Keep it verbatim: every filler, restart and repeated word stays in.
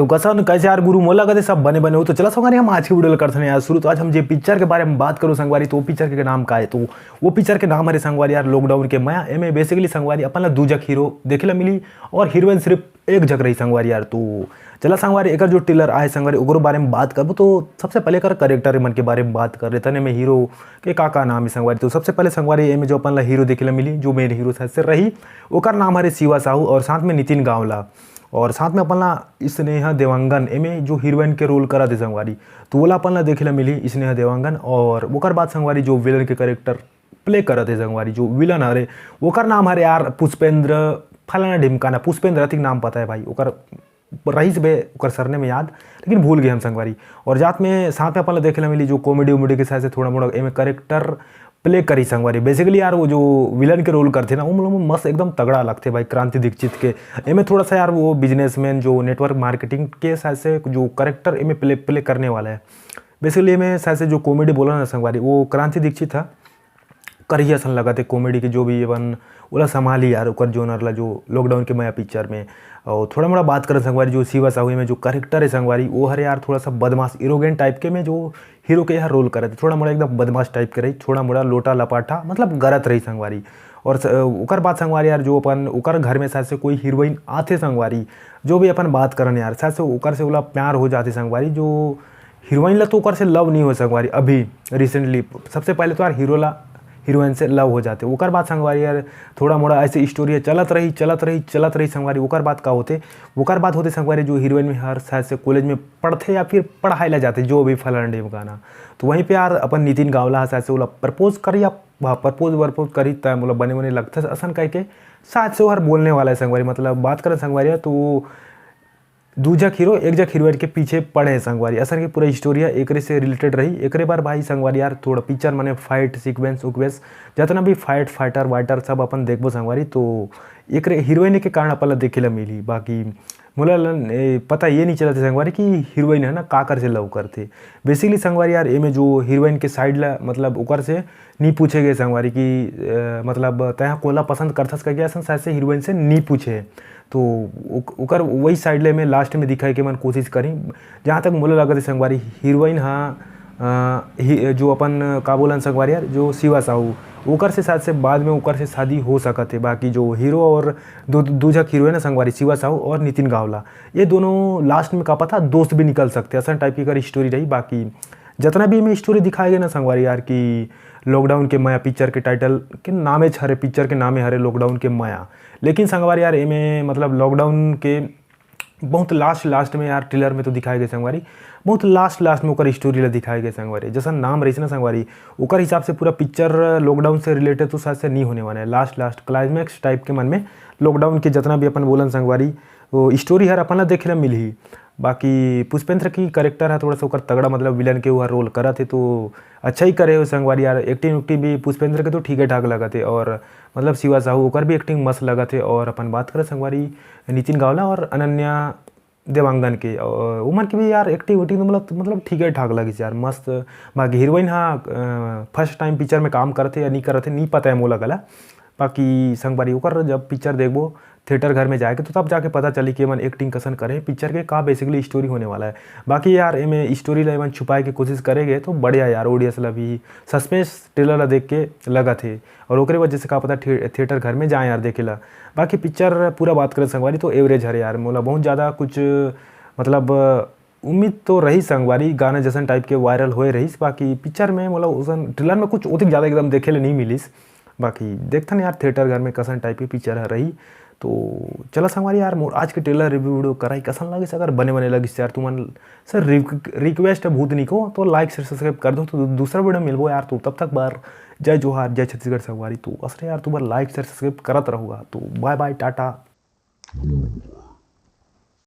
तो कसन, कैसे यार गुरु, मोला कथे सब बने बने हो। तो चला संगवारी, हम आज की वीडियो ला करथन यार शुरू। तो आज हम जे पिक्चर के बारे में बात करो संगवारी, तो वो पिक्चर के नाम का है? तो वो पिक्चर के नाम हरे संगवारी यार लॉकडाउन के मया। एमे बेसिकली संगवारी अपन ला दू झक हीरो देखे ला मिली और हीरोइन सिर्फ एक झक रही संगवारी यार। तो चला संगवारी, एकर जो ट्रेलर आए संगवारी, ओकरो बारे में बात करबो। तो सबसे पहले एकर कैरेक्टर मन के बारे में बात कर लेथन। एमे हीरो के का का नाम है संगवारी। तो सबसे पहले संगवारी, एमे जो अपन ला हीरो देखे ला मिली, जो मेन हीरो शायद से रही, ओकर नाम हरे शिवा साहू और साथ में नितिन गावला। और साथ में अपन ला स्नेहा देवांगन एमे जो हीरोइन के रोल करत हे संगवारी, तो ओला अपन ला देखे ला मिली स्नेहा देवांगन। और ओकर बाद संगवारी जो विलन के कैरेक्टर प्ले करत हे संगवारी, जो विलन हरे, ओकर नाम हरे यार पुष्पेंद्र फलाना ढिमकाना, पुष्पेंद्र अतिक नाम पता है भाई ओकर, रहीस बे ओकर सरनेम याद, लेकिन भूल गए हम संगवारी। और जात में साथ में अपन ला देखे ला मिली जो कॉमेडी उमेडी के साथ से थोड़ा मोड़ा एमे कैरेक्टर प्ले करी संगवारी। बेसिकली यार वो जो विलन के रोल करथे ना, वो मतलब मस्त एकदम तगड़ा लगथे भाई क्रांति दीक्षित के। एमे थोड़ा सा यार वो बिजनेसमैन जो नेटवर्क मार्केटिंग के साथ से जो कैरेक्टर एमे प्ले प्ले करने वाला है, बेसिकली एमे शायद से जो कॉमेडी बोला ना संगवारी, वो क्रांति दीक्षित था करिया असन लगत हे कॉमेडी के, जो भी अपन ओला संभाली यार ओकर जोनर ला जो लॉकडाउन के मया पिक्चर में। और थोड़ा मोड़ा बात करन संगवारी, जो शिवा साहू में जो कैरेक्टर है संगवारी, वो हरे यार थोड़ा सा बदमाश एरोगेंट टाइप के में जो हीरो के यहाँ रोल करत हे, थोड़ा मोड़ा एकदम बदमाश टाइप के रही, थोड़ा मोड़ा लोटा लपाटा मतलब गरत रही संगवारी। और स-, ओकर बाद संगवारी यार जो अपन ओकर घर में शायद से कोई हीरोइन आथे संगवारी, जो भी अपन बात करन यार, शायद से ओकर से ओला प्यार हो जाथे संगवारी। जो हीरोइन ला तो ओकर से लव नहीं हो संगवारी, अभी रिसेंटली सबसे पहले तो यार हीरो ला हीरोइन से लव हो जाथे। ओकर बाद संगवारी यार थोड़ा मोड़ा ऐसे स्टोरी चलत रही, चलत रही, चलत रही संगवारी। ओकर बाद का होथे, ओकर बाद होथे संगवारी जो हीरोइन में हर शायद से कॉलेज में पढ़थे या फिर पढ़ाई ला जाथे, जो भी फलाना ढिमकाना। तो वहीं पे यार अपन नितिन गावला ह शायद से ओला प्रपोज करी या प्रपोज वर्पोज करी, त मोला बने बने लगथे असन कह के शायद से ओहर बोलने वाला है संगवारी। मतलब बात करन संगवारी यार, तो दू झक हीरो एक झक हीरोइन के पीछे पड़े हैं संगवारी। असन के पूरा स्टोरी है एकरे से रिलेटेड रही। एकरे बार भाई संगवारी यार थोड़ा पिक्चर माने फाइट सीक्वेंस उक्वेंस, जितना भी फाइट फाइटर वाइटर सब अपन देखबो संगवारी, तो एकरे हीरोइन के कारण अपन ला देखे ला मिली। बाकी मोला लन-, ए, पता ये नहीं चलत हे संगवारी कि हीरोइन है ना काकर से लव करथे। बेसिकली संगवारी यार एमे जो हीरोइन के साइड ला मतलब ओकर से नहीं पूछे गए संगवारी कि अ, मतलब तैं कोला पसंद करथस करके असन शायद से हीरोइन से नहीं पूछे। तो ओक-, ओकर वही साइड ले में लास्ट में दिखाए के मन कोशिश करी। जहाँ तक मोला लगत हे संगवारी हीरोइन हा अ, ही, जो अपन का बोलन संगवारी यार, जो शिवा साहू, ओकर से शायद से बाद में ओकर से शादी हो सकत हे। बाकी जो हीरो और दो दू झक हीरो है ना संगवारी, शिवा साहू और नितिन गावला, ये दोनों लास्ट में का पता दोस्त भी निकल सकते हैं, असन टाइप की अगर स्टोरी रही। बाकी जितना भी एमे स्टोरी दिखाए गए ना संगवारी यार कि लॉकडाउन के मया, पिक्चर के टाइटल के नामे हरे, पिक्चर के नामे हरे लॉकडाउन के मया। लेकिन संगवारी यार एमे मतलब लॉकडाउन के बहुत लास्ट लास्ट में यार ट्रेलर में तो दिखाए गए संगवारी, बहुत लास्ट लास्ट में ओकर स्टोरी ला दिखाए गए संगवारी। जैसा नाम रहीस ना संगवारी, ओकर हिसाब से पूरा पिक्चर लॉकडाउन से रिलेटेड तो शायद से नहीं होने वाला है। लास्ट लास्ट क्लाइमैक्स टाइप के मन में लॉकडाउन के जितना भी अपन बोलन संगवारी, वो स्टोरी हर अपन ला देखे ला मिलही। बाकी पुष्पेंद्र की कैरेक्टर है थोड़ा सा ओकर तगड़ा, मतलब विलन के वो रोल करत हे तो अच्छा ही करे हो संगवारी यार। एक्टिंग उक्टिंग भी पुष्पेंद्र के तो ठीक है ठाक लगत हे और मतलब शिवा साहू ओकर भी एक्टिंग मस्त लगत हे। और अपन बात करें संगवारी नितिन गावला और अनन्या देवांगन के, अ, उमन के भी यार एक्टिंग उटिंग तो मतलब मतलब ठीक है ठाक लगिस यार, मस्त। बाकी हीरोइन हा फर्स्ट टाइम पिक्चर में काम करथे या नहीं करथे नहीं पता है मोला गला। बाकी संगवारी ओकर जब पिक्चर देखबो थिएटर घर में जाके तो तब जाके पता चली कि एमन एक्टिंग कसन करे, पिक्चर के का बेसिकली स्टोरी होने वाला है। बाकी यार एमे स्टोरी ला एमन छुपाए के कोशिश करे गए तो बढ़िया यार, ऑडियंस ला भी सस्पेंस ट्रेलर ला देख के लगत हे और ओकरे वजह से का पता थिए-, थिएटर घर में जाए यार देखे ला। बाकी पिक्चर पूरा बात करें संगवारी तो एवरेज हरे यार, मोला बहुत ज़्यादा कुछ मतलब उम्मीद तो रही संगवारी, गाना जैसन टाइप के वायरल होए रहीस, बाकी पिक्चर में मोला उसन ट्रेलर में कुछ ओतिक ज़्यादा एकदम देखे ले नहीं मिलिस। बाकी देखथन यार थिएटर घर में कसन टाइप के पिक्चर ह रही। तो चला संगवारी यार, मोर आज के ट्रेलर रिव्यू वीडियो कराई कसन लगिस, अगर बने बने लगिस यार तुमन से रिक-, रिक्वेस्ट है भूत निको तो लाइक शेयर सब्सक्राइब कर दो। तो दू-, दूसरा वीडियो मिलबो यार, तो तब तक बार जय जोहार, जय छत्तीसगढ़ संगवारी। तो असरे यार तुमन लाइक शेयर सब्सक्राइब करत रहूँगा, तो बाय बाय, टाटा।